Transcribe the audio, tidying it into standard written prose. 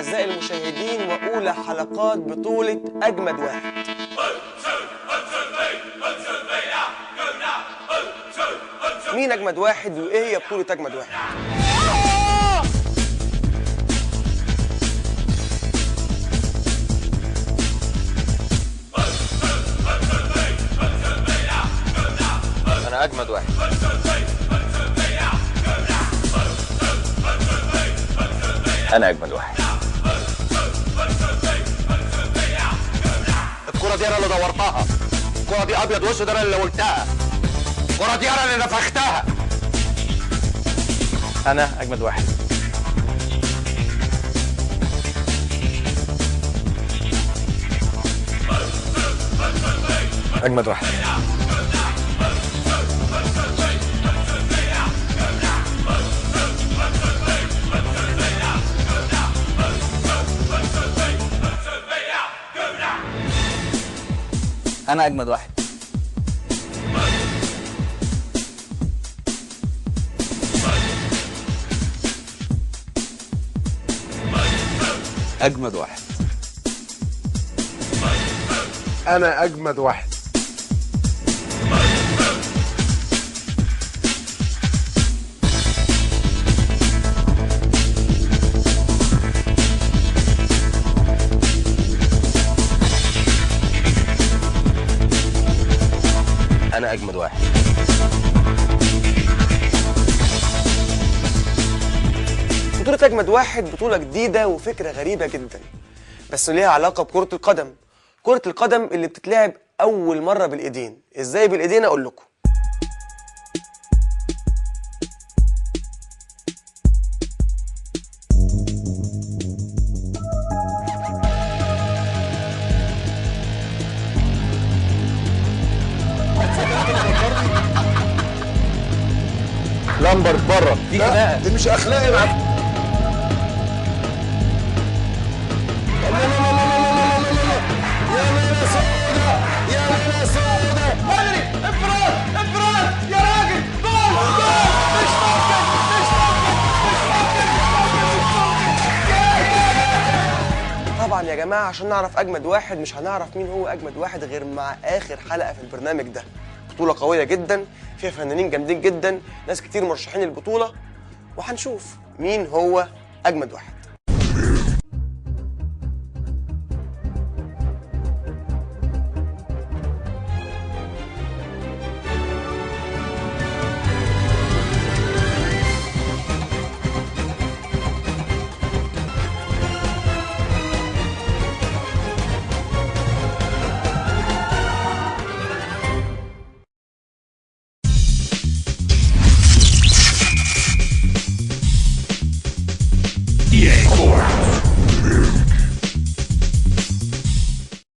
اعزائي المشاهدين واولى حلقات بطولة اجمد واحد. مين اجمد واحد وايه هي بطولة اجمد واحد؟ انا اجمد واحد. انا اجمد واحد. الكرة دي انا اللي دورتها، الكرة دي ابيض واسود انا اللي قلتها، الكرة دي انا اللي نفختها. انا اجمد واحد. اجمد واحد. أنا أجمد واحد. أجمد واحد. أنا أجمد واحد. أنا أجمد واحد. بطولة أجمد واحد بطولة جديدة وفكرة غريبة جدا، بس ليها علاقة بكرة القدم. كرة القدم اللي بتتلعب أول مرة بالإيدين. إزاي بالإيدين؟ أقول لكم. لامبرد بره. لا دي مش اخلاقي معاك. لا لا لا لا لا لا لا لا، يا ليلى سودة، يا ليلى سودة. بدري انفراد انفراد يا راجل، جول جول، مش ممكن مش ممكن مش ممكن مش ممكن مش ممكن. طبعا يا جماعة عشان نعرف اجمد واحد مش هنعرف مين هو اجمد واحد غير مع اخر حلقة في البرنامج ده. بطولة قوية جدا، فيها فنانين جامدين جدا، ناس كتير مرشحين البطولة، وهنشوف مين هو أجمد واحد.